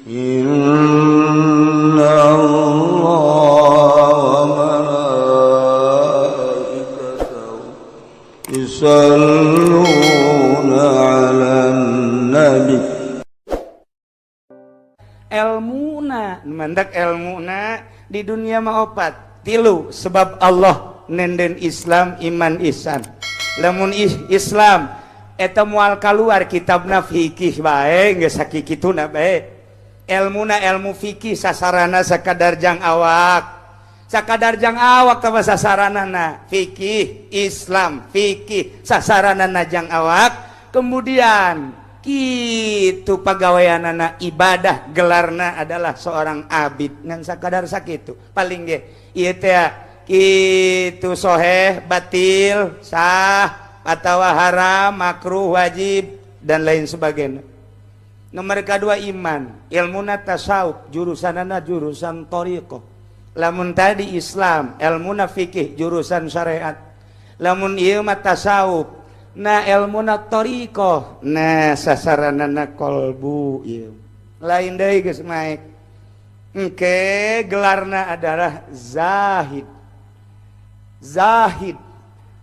إن الله وملائكته يصلون على النبي. Elmuna mendak, elmuna di dunia mah opat tilu, sebab Allah nenden Islam, iman, ihsan. Lamun Islam eta moal keluar kitabna fikih bae, geus sakikituna bae. Elmuna ilmu fikih, sasarana sakadar jang awak, sakadar jang awak tah sasaranana. Fikih Islam, fikih sasaranana jang awak. Kemudian gitu pagaweanana ibadah, gelarna adalah seorang abid, ngan sakadar sakitu paling ge. Ieu teh kitu, soheh, batil, sah atau haram, makruh, wajib, dan lain sebagainya. Nomor kedua iman, ilmuna tasawuf, jurusanana jurusan thoriqoh. Lamun tadi Islam ilmuna fikih, jurusan syariat, lamun ieu mah tasawuf, nah, ilmuna thoriqoh, nah, sasaranana kolbu. Ieu lain deui, geus naik engke gelarna adalah zahid. Zahid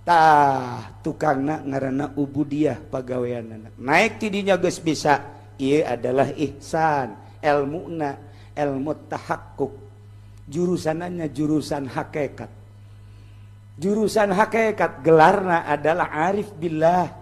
tah tukangna ngaranna ubudiyah, pagaweanana naik tidinya geus bisa. Ieu adalah ihsan, ilmuna ilmu tahakkuk, jurusanannya jurusan hakikat. Jurusan hakikat, gelarna adalah arif billah.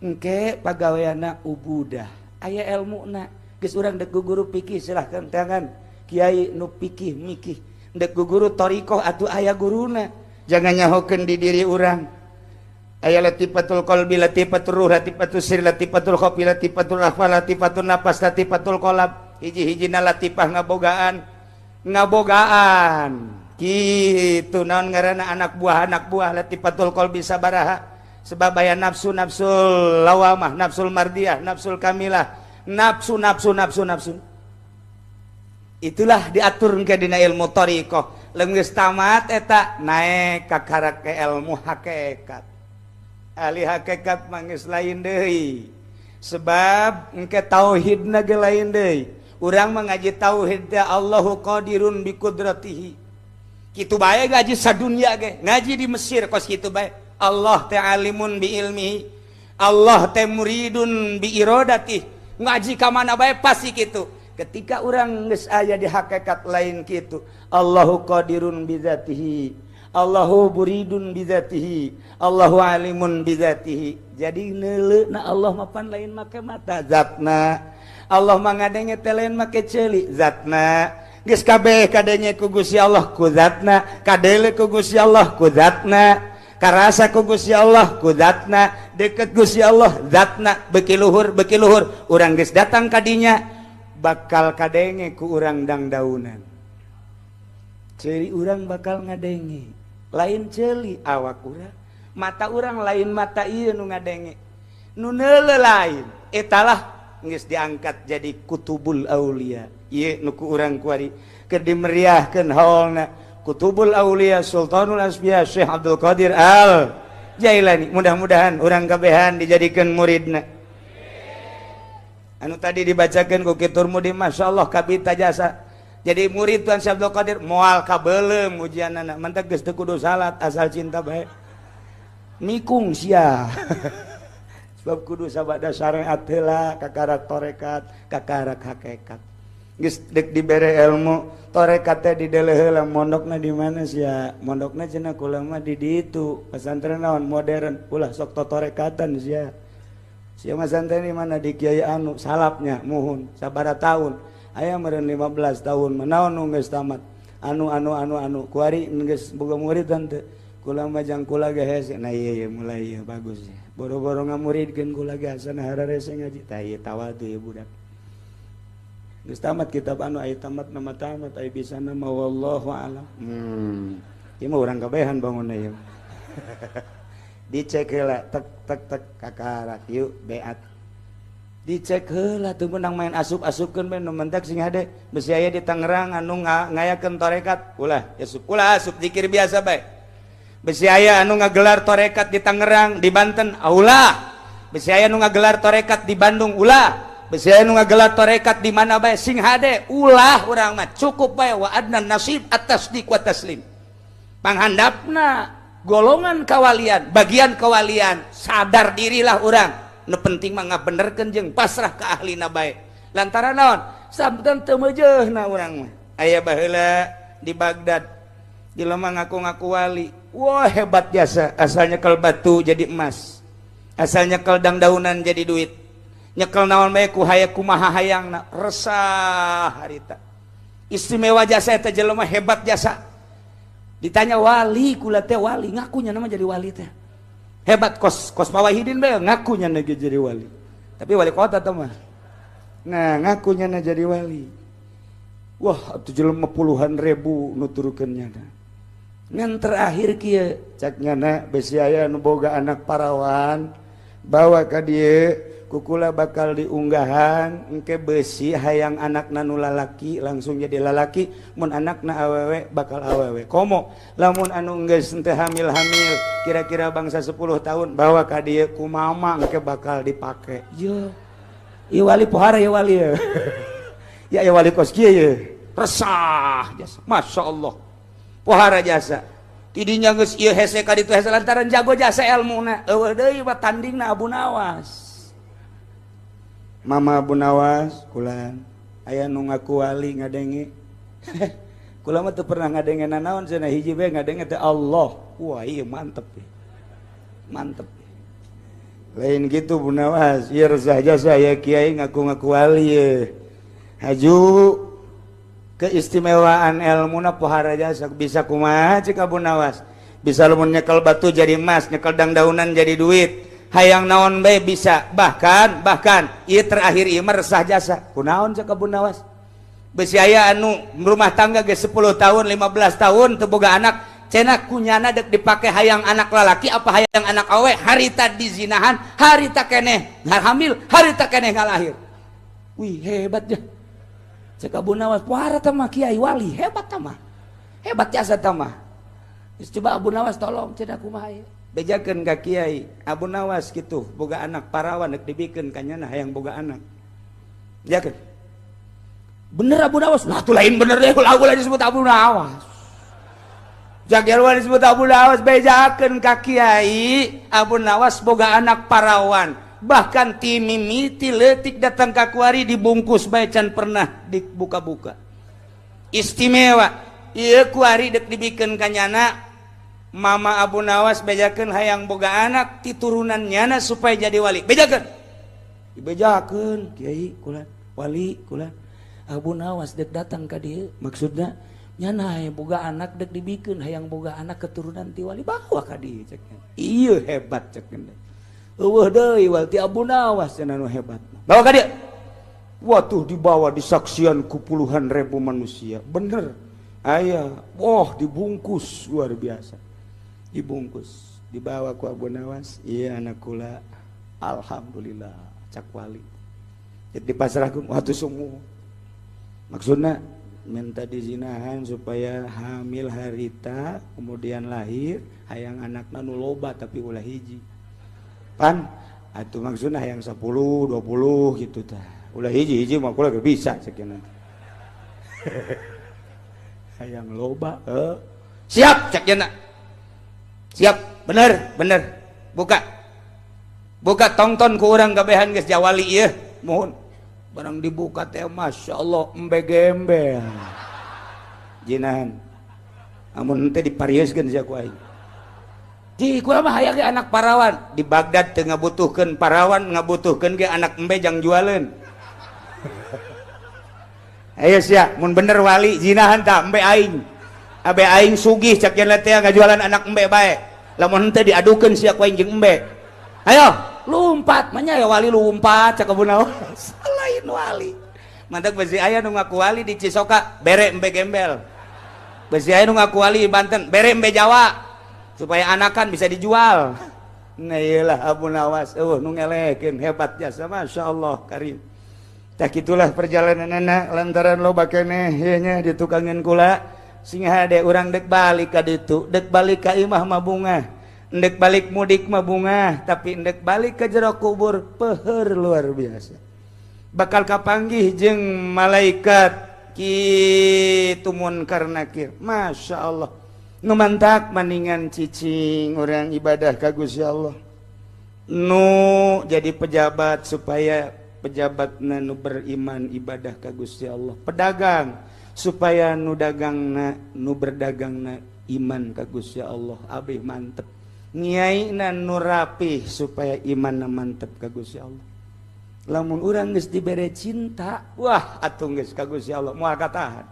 Engke pagaweana ubudah, aya ilmuna. Geus urang dek guru fikih, silahkan tangan kiai nu fikih mikih. Dek guru thoriqoh atuh aya guruna. Jangan nyahokeun di diri urang. Aya latifatul qalbi, latifatul ruh, latifatul sir, latifatul khafi, latifatul akhfa, latifatul nafas, latifatul qalb. Hiji-hijina latifah ngabogaan, ngabogaan gitu. Naon ngaranna anak buah, anak buah latifatul qalbi sabaraha? Sebab aya nafsu, nafsul lawamah, nafsul mardiyah, nafsul kamilah, nafsu, nafsu, nafsu, nafsu. Itulah diatur ke dina ilmu thoriqoh. Leunggeus tamat eta naik ka karak ke ilmu hakikat. Ahli hakikat mangis lain deui, sebab engke tauhidna ge lain deui. Urang mengaji tauhid teh Allahu qadirun bi qudratihi, kitu bae. Ngaji sadunya ge, ngaji di Mesir kos kitu bae. Allah teh alimun bi ilmihi, Allah teh muridun bi iradati. Ngaji ka mana bae pasti kitu. Ketika urang geus aya di hakikat lain kitu. Allahu qadirun bi dzatihi, Allahu muridun bi dzatihi, Allahu alimun bi dzatihi. Jadi neuleu na Allah mapan lain make mata, zatna. Allah mah ngadenge teh lain make ceuli, zatna. Geus kabeh kadenge ku Gusti Allah ku zatna, kadeuleu ku Gusti Allah ku zatna, karasa ku Gusti Allah ku zatna, deket Gusti Allah zatna. Beki luhur, beki luhur, urang geus datang kadinya, bakal kadenge ku urang dangdaunan. Ceuli urang bakal ngadenge, lain ceuli awak urang, mata urang lain mata ieu nu ngadenge, nu neuleu lain. Etalah geus diangkat jadi kutubul aulia. Ieu nu ku urang kuari keur dimeriahkeun haolna Kutubul Aulia Sultanul Asbiya Syekh Abdul Qadir Al Jailani. Mudah-mudahan urang kabehan dijadikan muridna. Anu tadi dibacakan ku Kitur Mudi, Masya Allah, kabita jasa jadi murid Tuan Syekh Abdul Qadir, moal kabelem ujianana. Mantak geus teu kudu salat, asal cinta bae mikung sia. Sebab kudu sabada syariat heula, kakarak torekat, kakarak hakikat. Geus dek dibere ilmu torekat teh dideleh heula, mondokna di mana sia? Mondokna cenah kula mah di ditu, pesantren naon modern. Ulah sok totorekatan sia. Sia mah santren di mana? Di kiai anu salapnya. Muhun, sabaraha tahun? Aya meureun 15 tahun. Naon nu geus tamat? Anu anu anu anu kuari geus boga murid teu? Kula mah jang kula ge hese. Nah, iya iya, mulai iya, bagus. Boro-boro ngamuridkeun, kula ge asana hararese ngaji. Tah, ieu tawadu ya budak. Geus tamat kitab anu, aya tamat nama tamat, aya bisa nama wallahu alam. Ieu mah urang kabehan bangunna ieu. Dicek heula, tek tek tek, kakarak yuk beat. Dicek heula, teu meunang main asup-asupkeun bae. Nu mentek sing hade, besi aya di Tangerang anu ngayakeun tarekat, ulah asup, ulah asup, zikir biasa bae. Besi aya anu ngagelar tarekat di Tangerang, di Banten, ulah. Besi aya nu ngagelar tarekat di Bandung, ulah. Bisi aya nu ngagelar tarekat di mana bae, sing hade ulah, urang mah cukup bae wa adnan nasib at-tasdiq wa taslim. Panghandapna golongan kawalian, bagian kawalian, sadar dirilah urang. Nu penting mah ngabenerkeun jeung pasrah ka ahlina bae. Lantaran naon? Sampeun teu meujeuhna urang mah. Aya baheula di Baghdad, jelema ngaku-ngaku wali. Wah, hebat jasa, asal nyekel batu jadi emas. Asal nyekel dang-daunan jadi duit. Nyekel naon bae ku hayang, kumaha hayangna, resah harita. Istimewa jasa eta jelema, hebat jasa. Ditanya, "Wali kula teh, wali," ngakunya nama jadi wali teh. Hebat, kos kos Pawahidin bae ngakunya na jadi wali. Tapi wali kota tuh mah. Nah, ngakunya na jadi wali. Wah, atuh jelema puluhan ribu nuturkeun nyana. Ngan terakhir kieu cak nyana, "Besi aya nu boga anak parawan, bawa ka dieu ku kula bakal diunggahan. Engke besi hayang anakna nu lalaki langsung jadi lalaki, mun anakna awewe bakal awewe. Komo lamun anu geus henteu hamil-hamil kira-kira bangsa 10 tahun, bawa ka dieu ku mama engke bakal dipake." Yo, ieu wali pohara ya, wali ya. Ya, ya wali kos kieu ye. Resah jasa. Masya Allah. Pohara jasa. Tidinya geus ieu hese ka ditu hese lantaran jago jasa ilmuna. Eueuh deui mah tandingna Abu Nawas. Mama Abu Nawas, kulan aya nu ngaku wali ngadenge. Kula mah teu pernah ngadenge nanaon cenah, hiji bae ngadenge teh Allah. Wah, iya mantep. Mantep. Lain gitu Bu Nawas, ieu resah jasa ya kiai ngaku-ngaku wali ye. Haju keistimewaan ilmuna pohara jasa, bisa kumaha cek Abu Nawas. Bisa lamun nyekel batu jadi emas, nyekel dang-daunan jadi duit. Hayang naon bae bisa. Bahkan bahkan ieu terakhir ieu mah resah jasa. Kunaon cek Abu Nawas? Besi aya anu rumah tangga ge 10 tahun, 15 tahun teu boga anak, cenah kunyana dek dipake hayang anak lalaki apa hayang anak awe, harita dizinahan, harita keneh hamil, harita keneh ngalahir. Wih, hebat ya. Cek Abu Nawas, pohara tah mah kiai wali, hebat tah mah. Hebat jasa tah mah. Geus, coba Abu Nawas tolong cenah, kumaha ieu? Bejakeun ka kiai, Abu Nawas kitu, boga anak parawan dek dibikeun ka nyana hayang boga anak. Bejakeun. Bener Abu Nawas? Lah, tuh lain bener deh, ulah ulah disebut Abu Nawas. Jagelwan disebut Abu Nawas, bejakeun ka kiai, Abu Nawas boga anak parawan. Bahkan ti mimiti leutik datang ka kuari dibungkus bae can pernah dibuka-buka. Istimewa. Ieu kuari dek dibikeun ka nyana. Mama Abu Nawas bejakeun hayang boga anak ti turunan nyana supaya jadi wali. Bejakeun. Dibejakeun, kiai kula wali kula. Abu Nawas dek datang ka dieu, maksudna nyana hayang boga anak dek dibikeun, hayang boga anak keturunan ti wali, bawa ka dieu cek. Ieu hebat cek. Eueuh deui wal ti Abu Nawas cenah nu hebat. Bawa ka dieu. Wah, dibawa disaksian ku puluhan ribu manusia. Bener. Aya, wah, dibungkus luar biasa. Dibungkus, dibawa ku Abu Nawas. Iya anak kula. Alhamdulillah, cak wali. Jadi dipasrahkeun waktu semua. Maksudnya minta dizinahan supaya hamil harita kemudian lahir, hayang anakna nu loba tapi ulah hiji. Pan atuh maksudna hayang 10, 20 gitu tah. Ulah hiji, hiji mah kula bisa sekian. Hayang loba, eh. Siap cek jana. Siap, bener, bener. Buka. Buka tongton ku urang kabehan geus jawali ieu. Mohon. Barang dibuka teh Masya Allah embe gembel. Jinahan. Amun henteu diparioskeun sia ku aing. Di kula mah hayang ge anak parawan. Di Baghdad teu ngabutuhkeun parawan, ngabutuhkeun ge anak embe jang jualeun. Ayo sia, mun bener wali jinahan tah embe aing. Abe aing sugih cak yen teh ngajualan anak embe bae. Lamun henteu diadukeun sia ku aing jeung embe. Ayo, lompat, manya ya wali lompat cak Abu Nawas. Lain wali. Mantak besi aya nu ngaku wali di Cisoka, bere embe gembel. Besi aya nu ngaku wali di Banten, bere embe Jawa supaya anakan bisa dijual. Nah, iyalah Abu Nawas, eueuh nu ngelekeun, hebat jasa, Masya Allah karim. Tak itulah perjalanan anak lantaran loba keneh ieu nya ditukangin kula sing hade urang dek balik ka ditu, dek balik ka imah mah bungah, endek balik mudik mah bungah, tapi endek balik ke jero kubur peuheur luar biasa. Bakal kapanggih jeung malaikat kitu Munkar Nakir. Masya Allah. Nu mantak maningan cicing orang ibadah ka Gusti Allah. Nu jadi pejabat supaya pejabatna nu beriman ibadah ka Gusti Allah. Pedagang supaya nu dagangna nu berdagangna iman ka Gusti Allah. Abih mantep. Ngiaina nu rapih supaya imanna mantep ka Gusti Allah. Lamun urang geus dibere cinta, wah atuh geus ka Gusti Allah moal katahan.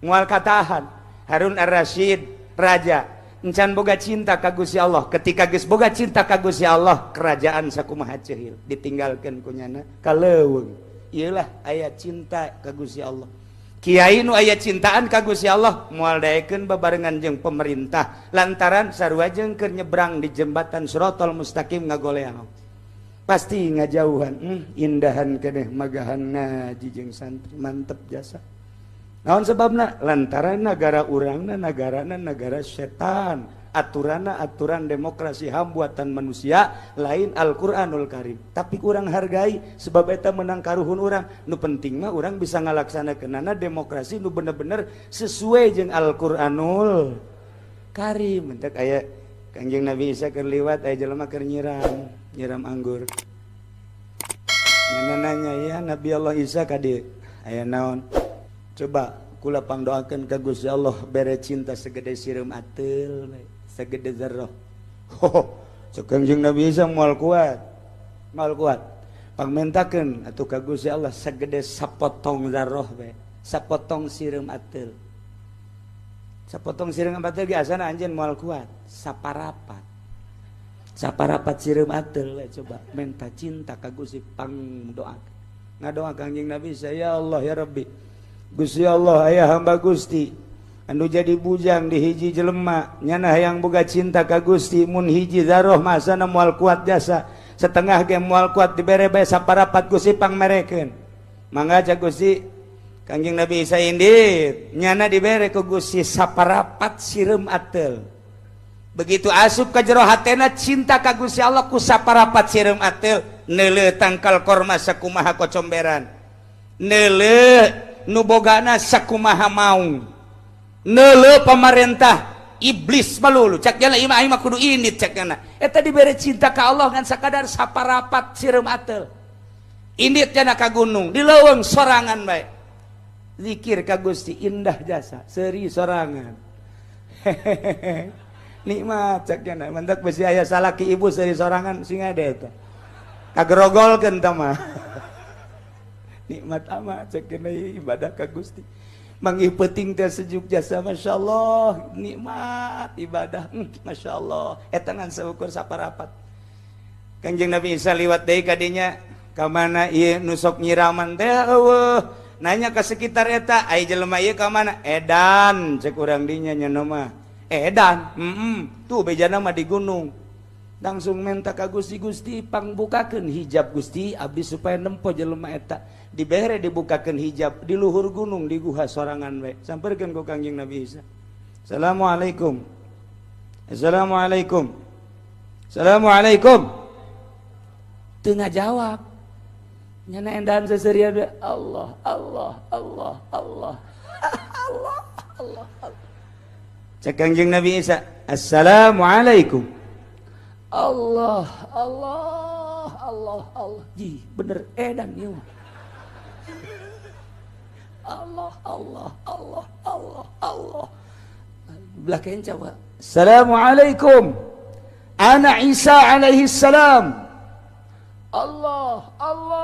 Moal katahan. Harun Ar-Rasyid raja encan boga cinta ka Gusti Allah. Ketika geus boga cinta ka Gusti Allah, kerajaan sakumaha ceuhil ditinggalkeun ku nyana ka leuweung. Ieulah aya cinta ka Gusti Allah. Kiai nu aya cintaan ka Gusti Allah moal daekeun babarengan jeung pemerintah lantaran sarua jeung keur nyebrang di jembatan Siratal Mustaqim ngagoleang. Pasti ngajauhan, indahan keneh magahan ngaji jeung santri mantep jasa. Naon sebabna? Lantaran nagara urangna nagarana nagara setan, aturanna aturan demokrasi HAM buatan manusia lain Al-Qur'anul Karim. Tapi kurang hargai sebab eta menang karuhun urang. Nu penting mah urang bisa ngalaksanakeunana demokrasi nu bener-bener sesuai jeung Al-Qur'anul Karim. Entek aya Kangjeng Nabi Isa keur liwat aya jelema keur nyiram anggur. Nyana nanya, ya Nabi Allah Isa ka dieu aya naon? Coba kula pangdoakeun ka Gusti Allah bere cinta segede sireum ateul, segede zarrah. Ho, cek Kangjeng Nabi Isa moal kuat. Moal kuat. Pangmentakeun atuh ka Gusti Allah segede sapotong zarrah bae, sapotong sireum ateul. Sapotong sireum ateul ge asana anjeun moal kuat, saparapat. Saparapat sireum ateul we coba menta cinta ka Gusti pangdoakeun. Ngadoa Kangjeng Nabi Isa, ya Allah ya Rabbi. Gusti Allah aya hamba Gusti anu jadi bujang di hiji jelema nyana hayang boga cinta ka Gusti mun hiji zarroh masana moal kuat jasa setengah ge moal kuat dibere bae saparapat Gusti pangmerekeun. Mangga cak Gusti. Kangjeng Nabi Isa indit nyana dibere ku Gusti saparapat sireum ateul. Begitu asup ka jero hatena cinta ka Gusti Allah ku saparapat sireum ateul neuleuh tangkal korma sakumaha kocomberan, neuleuh nu bogana sakumaha maung, neuleuh pamarentah iblis melulu cak jala imah imah kudu indit cak jana. Eta dibere cinta ka Allah ngan sakadar saparapat sireum ateul. Indit jana ka gunung di leuweung sorangan bae zikir ka Gusti indah jasa seuri sorangan. Hehehe nikmat cak jana. Mantak besi aya salaki ibu seuri sorangan sing ada eta kagerogolkeun tah mah. Nikmat amat cek kena ibadah ka Gusti. Manggih peuting teh sejuk jasa masyaallah nikmat ibadah. Masyaallah eta ngan saukur saparapat. Kangjeng Nabi Isa liwat deui ka dinya ka mana ieu nu sok nyiraman teh eueuh nanya ka sekitar eta ai jelema ieu ka mana edan cek urang dinya nya mah edan tuh bejana mah di gunung. Langsung minta ka Gusti, Gusti pangbukakeun hijab Gusti abdi supaya nempo jelema eta. Dibere dibukakeun hijab di luhur gunung di guha sorangan we. Samperkeun ku Kangjeng Nabi Isa. Assalamualaikum. Assalamualaikum. Assalamualaikum. Teu ngajawab. Nyana endahan seserian we. Allah Allah Allah Allah. Allah Allah Allah. Cek Kangjeng Nabi Isa, Assalamualaikum. Allah Allah Allah Allah. Ji bener edan ieu. Allah Allah Allah Allah Allah. Belah kenca Pak. Assalamualaikum. Ana Isa alaihi salam. Allah Allah